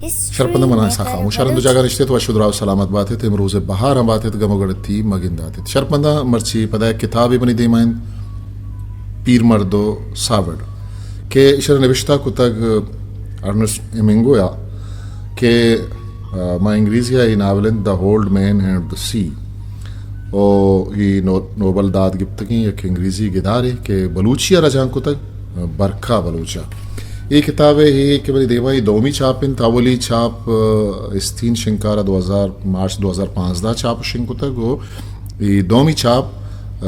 شرپنداں، من آں اسحاق خاموش، ہر ہند و جاگہ نشت ات، وش و دراہ و سلامت بات ات، امروز ءِ بہاراں بات ات، گم و گڑتی مہ گندات ات۔ شرپنداں، مرچی پدا یک کتابے منی دیما انت، پیرمرد و ساوڑ، کہ ایشرا نبشتہ کتگ ارنسٹ ہیمنگوے ءَ، کہ، آ، ما انگریزی ءَ اے ناول انت The Old Man and the Sea، و اے نو-، نوبل داد گپتگیں یک انگریزی گدارے کہ بلوچی ءَ رجانک کتگ، برکا بلوچ ءَ۔ اے کتاب ءِ اے کہ منی دیما اے دومی چھاپ انت، اولی چھاپ، آ، استین شنکار ءَ دو ہزار، مارچ دو ہزار پانزدہ چھاپ و شنگ کتگ و اے دومی چھاپ، آ،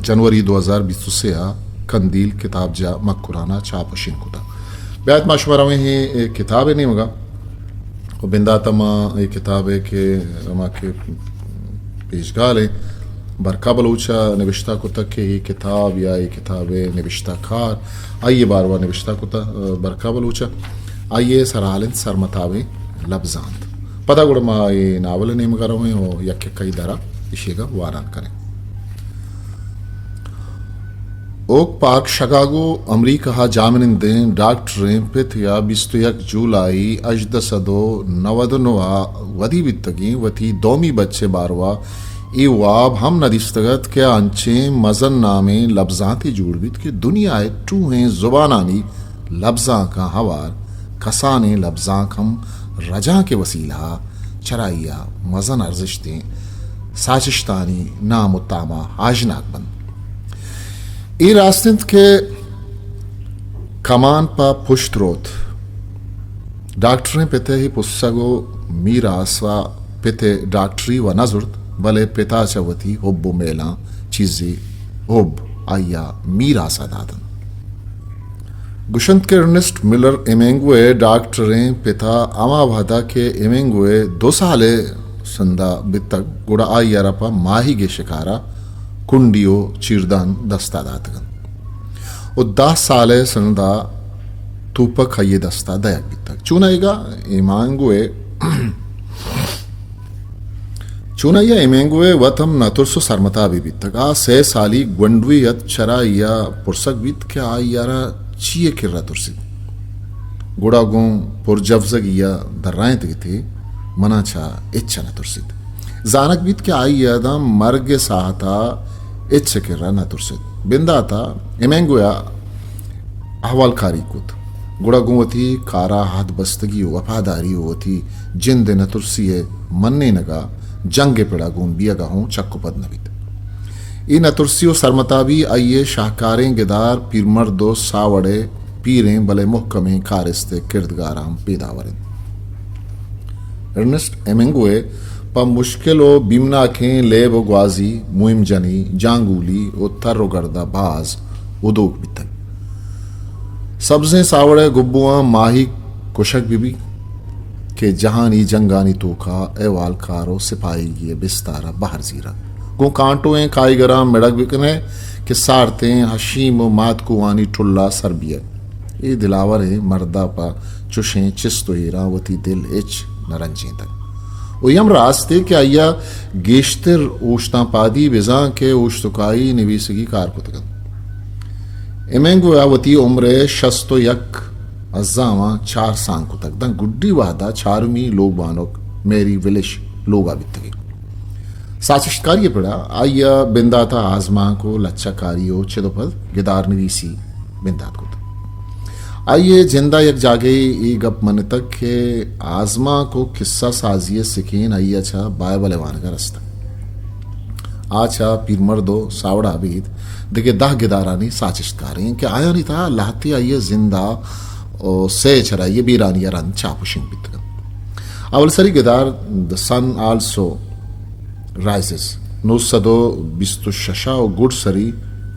جنوری دو ہزار بیست و سے ءَ کندیل کتابجاہ مکران ءَ چھاپ و شنگ کتگ۔ بیایت ما شما رویں اے کتاب ءِ نیمگ ءَ۔ و بندات ءَ ما اے کتاب ءِ کہ ہما کہ پیشگال ءَ برکا بلوچ ءَ نبشتہ کتگ کہ اے کتاب یا اے کتاب ءِ نبشتہ کار آئی ءِ باروا نبشتہ کتگ، برکا بلوچ ءَ، آئی ءِ سرحال انت سرمتابیں لبزانت۔ پدا گڑا ما اے ناول ءِ نیمگ ءَ رویں و یک یک ءَ درا ایشیگ ءَ وانان کنیں۔ اوک پارک، شکاگو، امریکہ ءَ جاہمنندیں ڈاکٹریں پت ءَ بیست و یک جولائی ہژدہ سد و نود و نو ءَ ودی بیتگیں وتی دومی بچ ءِ باروا اے واب ہم نہ دیستگ ات کہ انچیں مزن نامیں لبزانتے جوڑ بیت کہ دنیا ءِ ٹوہیں زبانانی لبزانکاں ہوار کسانیں لبزانک ہم رجانک ءِ وسیلہ ءَ چرائی ءَ مزن ارزشتیں ساچشتانی نام و تام ءَ آژناگ بنت۔ اے راست انت کہ کمان پہ پشت روت۔ ڈاکٹریں پت ءِ اے پسگ و میراث ءَ پت ءِ ڈاکٹری و نہ زرت، بلے پت ءَ چہ وتی حب و میلاں چیزے حب آئی ءَ میراث ءَ داتنت۔ گوشنت کہ ارنسٹ ملر ہیمنگوے ڈاکٹریں پت ءَ ہما وہد ءَ کہ ہیمنگوے دو سال ءِ سند ءَ بیتگ، گڑا آئی ءَ را پہ ماہیگ ءِ شکار ءَ کنڈی و چیردان دست ءَ داتگ انت و دہ سال ءِ سند ءَ توپک آئی ءِ دست ءَ دئیگ بیتگ۔ چونائیگ ءَ ہیمنگوے چونائی ءَ ہیمنگوے وت ہم نترس و سرمتابے بیتگ۔ آ سئے سالی گونڈوے ات، چرائی ءَ پرسگ بیت کہ آئی ءَ را چی ءِ کرا ترسیت۔ گڑا گوں پرجوزگی ءَ درائینتگ اتی، من ءَ چہ ہچ ءَ نہ ترسیت۔ زانگ بیت کہ آئی ءَ داں مرگ ءِ ساہت ءَ ہچ ءِ کرا نہ ترسیت۔ بندات ءَ ہیمنگوے ءَ احوالکاری کت، گڑا گوں وتی کار ءَ عہد بستگی و وفاداری و وتی جند ءِ نترسی ءِ منینگ ءَ جنگ ءِ پڑ ءَ گون بیئگ ءَ ہوں چک و پد نہ بیت۔ اے نترسی و سرمتابی آئی ءِ شاہکاریں گدار پیرمرد و ساوڑ ءِ پیریں بلے مہکمیں کارست ءِ کردگار ءَ ہم پیداور انت۔ ارنسٹ ہیمنگوے پہ مشکل و بیمناکیں لیب و گوازی، مہم جنی، جانگولی و تر و گرد ءَ باز ودوک بیتگ۔ سبزیں ساوڑ ءِ گبواں ماہیگ کشگ بہ بیت کہ جہانی جنگانی توک ءَ احوالکار و سپاہیگی ءِ بستار ءَ بہر زیرگ۔ گوں کانٹوئیں کائیگراں مڑگ بہ کن ئے کہ سارتیں ہشیم و ماتکوہانی ٹل ءَ سر بیئگ۔ اے دلاوریں مرد ءَ پہ چشیں چست و ایراں وتی دل ہچ نہ رنجینتگ۔ و اے ہم راستے کہ آئی ءَ گیشتر اوشتاں پادی بزاں کہ اوشتکائی نویسگی کار کتگ انت۔ ہیمنگوے ءَ وتی عمر ءِ شست و یک ازاماں چار سانگ کتگ، داں گڈی وہد ءَ چارمی لوگ بانک میری ولش لوگ ءَ بیتگ۔ ساچشتکاری ءِ پڑ ءَ آئی ءَ بندات ءَ آزمانک و لچہ کاری و چد و پد گدار نویسی بندات کت۔ آئی ءِ جند ءَ یک جاگہے اے گپ منتگ کہ آزمانک و کسہ سازی ءِ سکین آئی ءَ چہ بائبل ءِ وانگ ءَ رستگ۔ آ چہ پیرمرد و ساوڑ ءَ ابید دگہ دہ گدارانی ساچشتکاریں کہ آیانی تہا لہتے آئی ءِ زند ءَ و سئے چرائی ءِ بیرانی ءَ رند چاپ و شنگ بیتگ انت۔ اول سری گدار The Sun Also Rises نو سد و بیست و شش ءَ و گڈ سری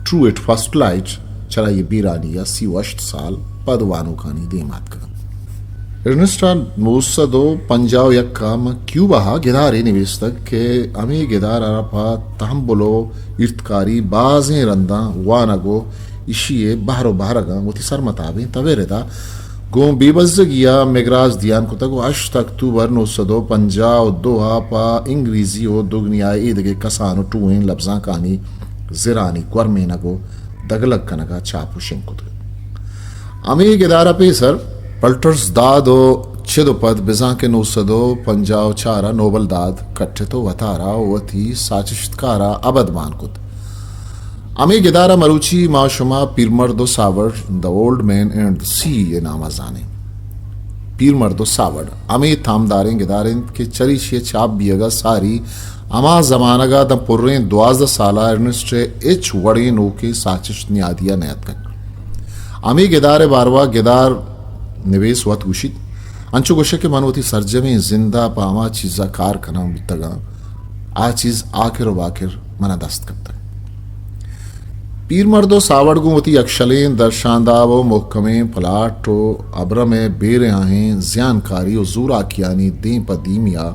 True at First Light چرائی ءِ بیرانی ءَ سی و ہشت سال پد وانوکانی دیم ءَ اتکگ انت۔ ارنسٹ ءَ نو سد و پنجاہ و یک ءَ ماں کیوبا ءَ گدارے نویستگ کہ ہمے گدار ءَ را پہ تہمبل و ایرتکاری بازیں رنداں وانگ و ایشی ءِ بہر و بہرگاں وتی سرمتابیں تبے ردا گوں بے بزگی ءَ مگراس دیان کتگ و ہشت اکتوبر نو سد و پنجاہ و دو ءَ پہ انگریزی و دگنیا ءِ ایدگہ کسان و ٹوہیں لبزانکانی زرانی گورمینگ و دگلگ کنگ ءَ چاپ و شنگ کتگ۔ ہمے گدار ءَ پیسر پلٹرز داد و چد ءُ پد بزاں کہ نو سد ءُ پنجاہ ءُ چار ءَ نوبل داد کٹت ءُ وتارا ءُ وتی ساچشتکار ءَ ابد مان کت۔ ہمے گدار ءَ مروچی ما شما پیرمرد ءُ ساوڑ، The Old Man and the Sea ءِ نام ءَ زانیں۔ پیرمرد ءُ ساوڑ ہمے تامداریں گدار اِنت کہ چریشی ءِ چاپ بیگ ءَ ساری ہما زمانگ ءَ داں پریں دوازدہ سال ءَ ارنسٹ ءِ ہچ وڑیں نوکیں ساچشت نیادی ءَ نیاتکگ۔ ہمے گدار ءِ باروا گدار نبیس وت گوشیت، انچو گوشئے کہ من وتی سرجمیں زند ءَ پہ ہما چیز ءَ کار کنان بوتگاں، آ چیز آکر ءُ باکر من ءَ دست کپتگ۔ پیرمرد ءُ ساوڑ گوں وتی یکشلیں درشانداب ءُ مھکمیں پلاٹ ءُ ابرم ءِ بے رھائیں زیانکاری ءُ زوراکیانی دیم پہ دیمی ءَ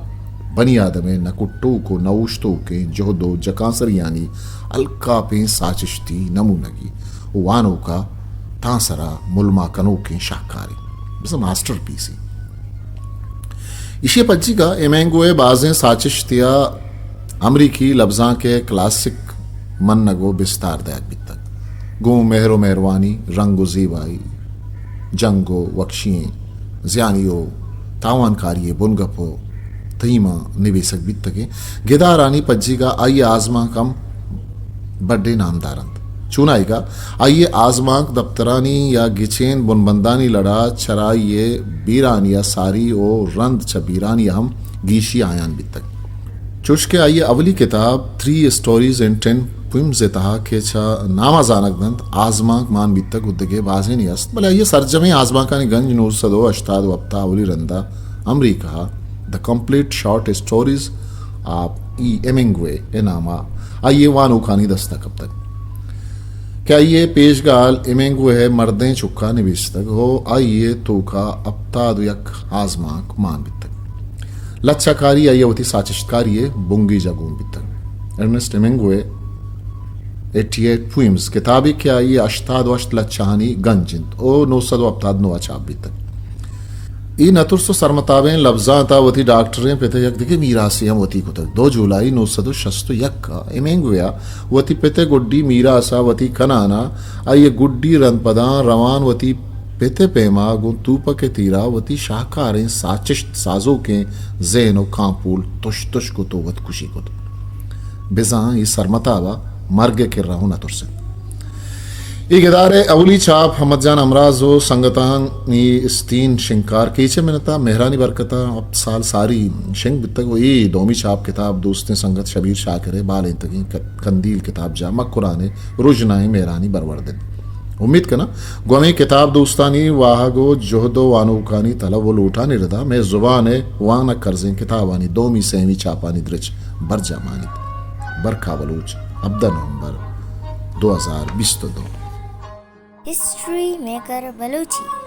بنی آدم ءِ نہ کٹوک ءُ نہ اوشتوکیں جھد ءُ جکانسریانی الکاپیں ساچشتی نمونگی ءُ وانوک ءَ تاں سر ءَ ملما کنوکیں شاھکارے، بزاں ماسٹر پیسے۔ ایشی ءِ پجیگ ءَ ہیمنگوے ءِ بازیں ساچشتی ءَ امریکی لبزانک ءِ کلاسک منگ ءُ بستار دئیگ بیتگ۔ گوں مہر ءُ مہروانی، رنگ ءُ زیبائی، جنگ ءُ وکشی ایں زیانی ءُ تاوانکاری ءِ بنگپ ءُ تھیماں نبیسگ بیتگیں گدارانی پجیگ ءَ آئی ءِ آزمانک ہم بڈے نامدار اَنت۔ چونائیگ ءَ آئی ءِ آزمانک دپترانی یا گچین بنبندانی لڑ ءَ چرائی ءِ بیرانی ءَ ساری ءُ رند چہ بیرانی ءَ ہم گیشی آیان بیتگ۔ چوش کہ آئی ءِ اولی کتاب three stories and ten poems ءِ تہا کہ چہ نام ءَ زانگ بنت، آزمانک مان بیتگ ءُ دگہ بازینے است، بلے آئی ءِ سرجمیں آزمانکانی گنج نو سد ءُ ہشتاد ءُ ہپت ءَ اولی رند ءَ امریکہ ءَ The Complete Short Stories of E. Hemingway ءِ نام ءَ آئی ءِ وانوکانی دست ءَ کپتگ کہ آئی ءِ پیشگال ہیمنگوے ءِ مردیں چکا نبیستگ ءُ آئی ءِ توکا ہپتاد ءُ یک آزمانک مان بیتگ۔ لچہ کاری آئی ءِ وتی ساچشتکاری ءِ بنگیج ءَ گون بیتگ۔ Ernest Hemingway eighty eight poems کتابے کہ آئی ءِ ہشتاد ءُ ہشت لچہانی گنج اِنت ءُ نو سد ءُ ہپتاد نو ءَ چاپ بیتگ۔ اے نترس ءُ سرمتابیں لبزانت ءَ وتی ڈاکٹریں پت ءِ یک دگہ میراثے ہم وتی کتگ۔ دو جولائی نو سد ءُ شست ءُ یک ءَ ہیمنگوے ءَ وتی پت ءِ گڈی میراث ءَ وتی کنان ءَ آئی ءِ گڈی رند پداں روان وتی پت ءِ پیما گوں توپک ءِ تیرا وتی شاہکاریں ساچشت سازوکیں ذہن ءُ کانپول تش تش کت ءُ وت کشی کت۔ بزاں اے سرمتاب ءَ مرگ ءِ کرا ہوں نہ ترس اِت۔ اے گدار ءِ اولی چاپ محمد جان ہمراز ءُ سنگتانی استین شنگکار کیچ ءِ منت ءَ مہرانی برکت ءَ ہپت سال ساری شنگ بیتگ ءُ اے دومی چاپ کتاب دوستیں سنگت شبیر شاکر ءِ بالینتگیں ک-، کندیل کتاب جاہ مکران ءِ رژنائیں مہرانی برورد اِنت۔ امیت کناں گوں ہمے کتاب دوستانی واہگ ءُ جہد ءُ وانوکانی تلب ءُ لوٹانی ردا مئے زبان ءِ وانگ کرزیں کتابانی دومی سیمی چاپانی درچ برجاہ مانیت۔ برکا بلوچ، ہبدہ نومبر دو ہزار بیست ءُ دو۔ History maker Balochi.